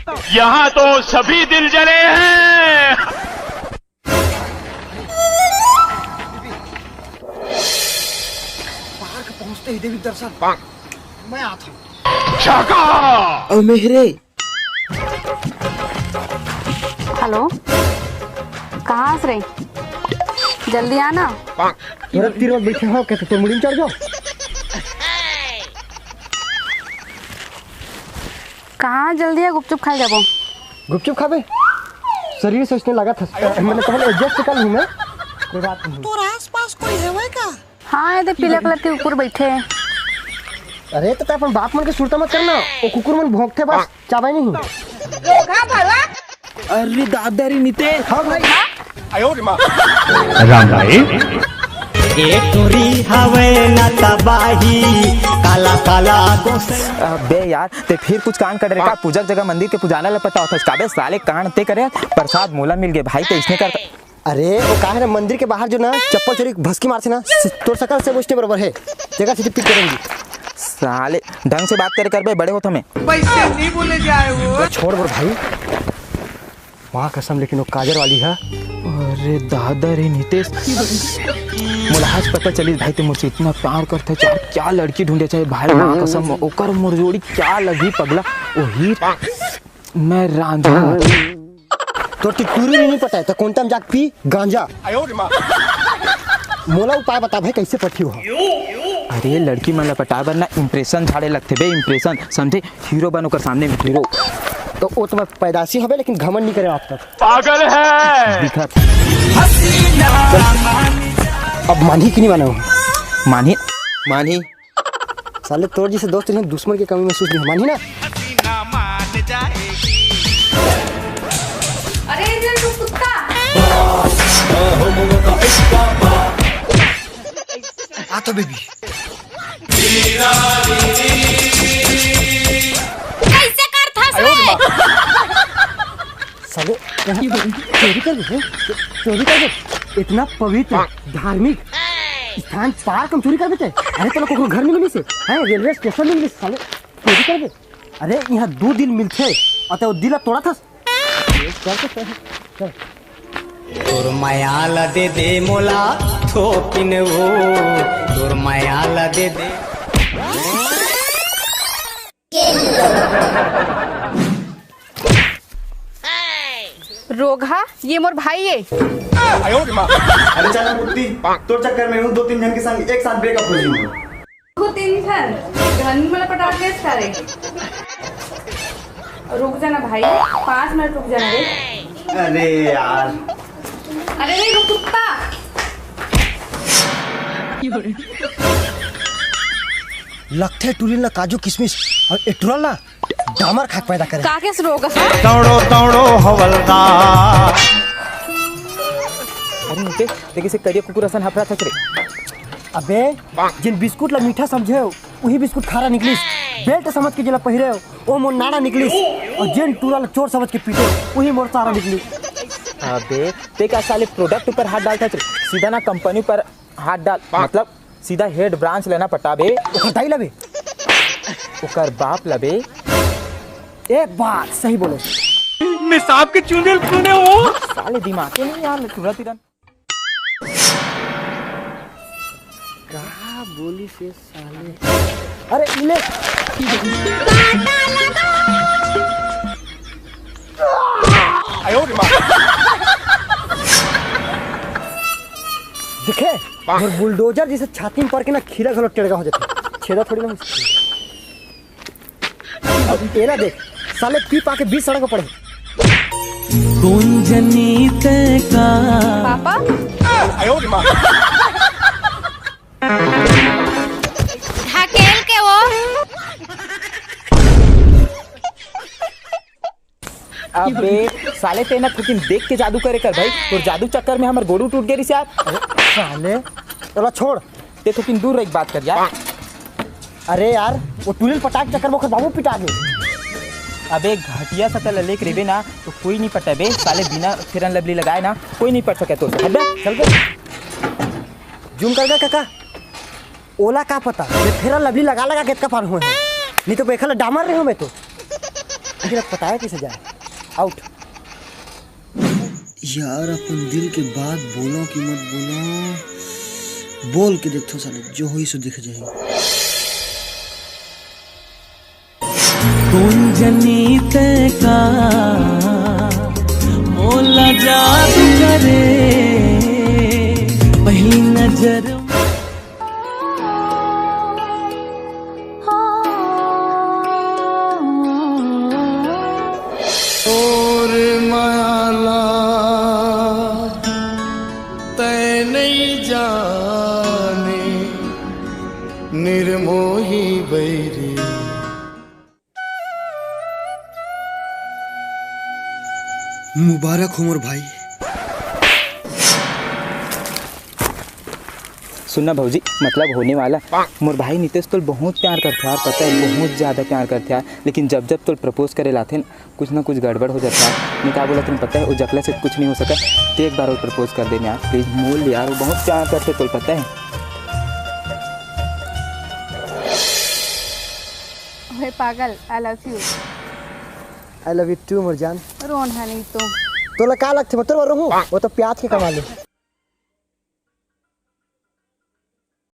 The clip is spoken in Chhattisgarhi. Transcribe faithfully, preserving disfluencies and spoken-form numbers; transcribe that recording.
यहाँ तो सभी दिल जले हैं। पहुंचते ही देवी दर्शन। मैं आता हूँ। शाका। अउ मेहरे। हेलो, कहाँ हस रे? जल्दी आना। तोरा तीर में बैठे हो, कैसे तोर मुड़ी में चढ़ जाओ? कहाँ जल्दी आ, गुपचुप खाए जाबो। गुपचुप खाबे? शरीर से उसने लगा था। मैंने कहा एडजस्ट कर लूँ मैं। कोई बात नहीं। तोर आसपास कोई हवय का? हाँ, ये दे पीला कलर के कुकुर बैठे हैं। अरे तो अपन बाप मन के सुरता मत करना। वो कुकुर मन भोंकते बस, चाबे नहीं। अरे दादा रे नितेश। हाँ भाई। राम भाई। ए टोरी हवे न तबाही, काला काला गोसई। अबे यार, ते फिर कुछ कांड कर रे का? पूजा के जगह मंदिर के पुजारी ला पटावत हस काबे? साले कांड ते करे, प्रसाद मोला मिल गे भाई, ते इसने कर। अरे वो का है ना, मंदिर के बाहर जो ना चप्पल चोरी भसकी मारथे ना, तोर सकल से वइसने बरोबर है। तेकर से पिक करेंगी। साले ढंग से बात करे करबे, बड़े होत हमें। वैसे नहीं बोले जाए वो। छोड़ बर भाई। माँ कसम, लेकिन वो काजर वाली है। अरे दादा रे नितेश, मोला आज पता चलिस भाई, ते मोर से इतना प्यार करथे, चाहे क्या लड़की ढूंढे, चाहे भाई माँ कसम, ओकर मोर जोड़ी क्या लगही पगला, ओ हीर, मैं रांझा। तोर तो टूरी भी नहीं पटा है, तो कौन टाइम जाके पी गांजा। मोला उपाय बता भाई, कैसे पटी हो? अरे लड़की मन ला पटाए बर ना इम्प्रेशन झाड़े लगथे बे, इम्प्रेशन, समझे? हीरो बन ओकर सामने में हीरो। तो वो तो मैं पैदाशी हवे, लेकिन घमंड नहीं करे आज तक। पागल है। दिखत अब मानही कि नहीं माने हो? मानही, मानही। साले तोर जैसे दोस्त इन्हें दुश्मन की कमी महसूस नहीं मानही ना। अरे ये तो कुत्ता। आ तो बेबी। कैसे करथस रे? साले यहाँ चोरी कर दे, चोरी कर दे। इतना पवित्र धार्मिक स्थान पार्क हम चोरी कर देते। अरे तेला कोकरो घर नहीं मिलिस हे, हैं रेलवे स्टेशन नहीं मिलिस हे, साले चोरी कर दे। अरे यहाँ दो दिन मिलथे अउ ते दिल तोड़ा था। तोर मया ला दे दे मोला थोकिन वो, तोर मया ला दे दे। रोगहा, ये मोर भाई है। अरे चल ना कुत्ती, तोर चक्कर में हूँ दो तीन जन के संग एक साथ ब्रेकअप हो जी। दो तीन जन, धन मला पटाके सारे। रुक जाना भाई, पाँच मिनट रुक जाना रे। अरे यार। अरे नहीं, रुक कुत्ता। लगथे टुरिन ला काजू किशमिश अउ ए टुरा ला डामर खाके पैदा करे। काके से रोग है? दौड़ो दौड़ो हवलदार। अरे नितेश, ते किसे करिया कुकुर असन हफरा थस रे। अबे, जिन बिस्कुट ला मीठा समझे हो, वही बिस्कुट खारा निकलिस। बेल्ट समझ के जेला पहिरे हो, वो मोर नाड़ा निकलिस। अउ जिन टुरा ला चोर समझ के पीटे हो, वही मोर सारा निकलिस। अबे, ते का साले प्रोडक्ट ऊपर हाथ डालथस रे? सीधा ना कंपनी ऊपर हाथ डाल, मतलब सीधा हेड ब्रांच लेना पटाबे। ओकर दाई लबे। ओकर बाप लबे। एक बात सही बोले। मैं सांप के चूंदे खूने हूँ। साले दिमाग के नहीं यार, टुरा तिरन। का बोली से साले? अरे ले। देखे, मोर बुलडोजर जैसे छाती में पड़ के ना खीरा घलो टेड़गा हो जाथे। छेदा थोड़ी ना हो सकती। अब तेरा देख, साले पी पा के बीच सड़क पर पड़े। गुंजनी ते का पापा, ढकेल के वो। अबे साले, ते ना थोकिन देख के जादू करे कर भाई, तोर जादू चक्कर में हमर गोड़ू टूट गे रिस यार। साले, चला छोड़। ते थोकिन दूर रह के बात कर यार। अरे यार, वो टुरी ल पटाए के चक्कर में ओकर बाबू पिटा गे। अबे घटिया सा तला लेके रेबे ना तो कोई नहीं पटाबे साले, बिना फेरन लवली लगाए ना कोई नहीं पट सके तोर से। हट बे। चल बे। जूम कर गा काका। ओला का पता, ये फेरन लवली लगा लगा के इतना पार हुए हैं। नहीं तो बेखल डामर रहे हो मैं तो। लेकिन अब पटाया कइसे जाए? आउट। यार, अपन दिल के बात बोलो कि मत बोलो, बोल के देखथो साले, जो होई सो दिख जाही। कोन जनी तै का मोला जादू करे, पहली नजर। और माला तै नहीं जाने, निर्मोही बैरी। मुबारक हो मोर भाई। सुनना भौजी, मतलब होने वाला, मोर भाई नितेश तोल बहुत प्यार करथे यार, पता है, बहुत ज्यादा प्यार करथे यार। लेकिन जब जब तोल प्रपोज करे लाथे न, कुछ ना कुछ गड़बड़ हो जाथे यार। नहीं का बोला तुम पता है, वो जकला से कुछ नहीं हो सका। तो एक बार और प्रपोज कर देना यार, प्लीज। मोल यार, वो बहुत प्यार करथे तोल, पता है। ओए पागल, I love you। I love you too मोर जान। रोन हा नहीं तो। तोला का लगथे, मैं तोर बर रोहूं? वो तो प्याज के कमाल हे।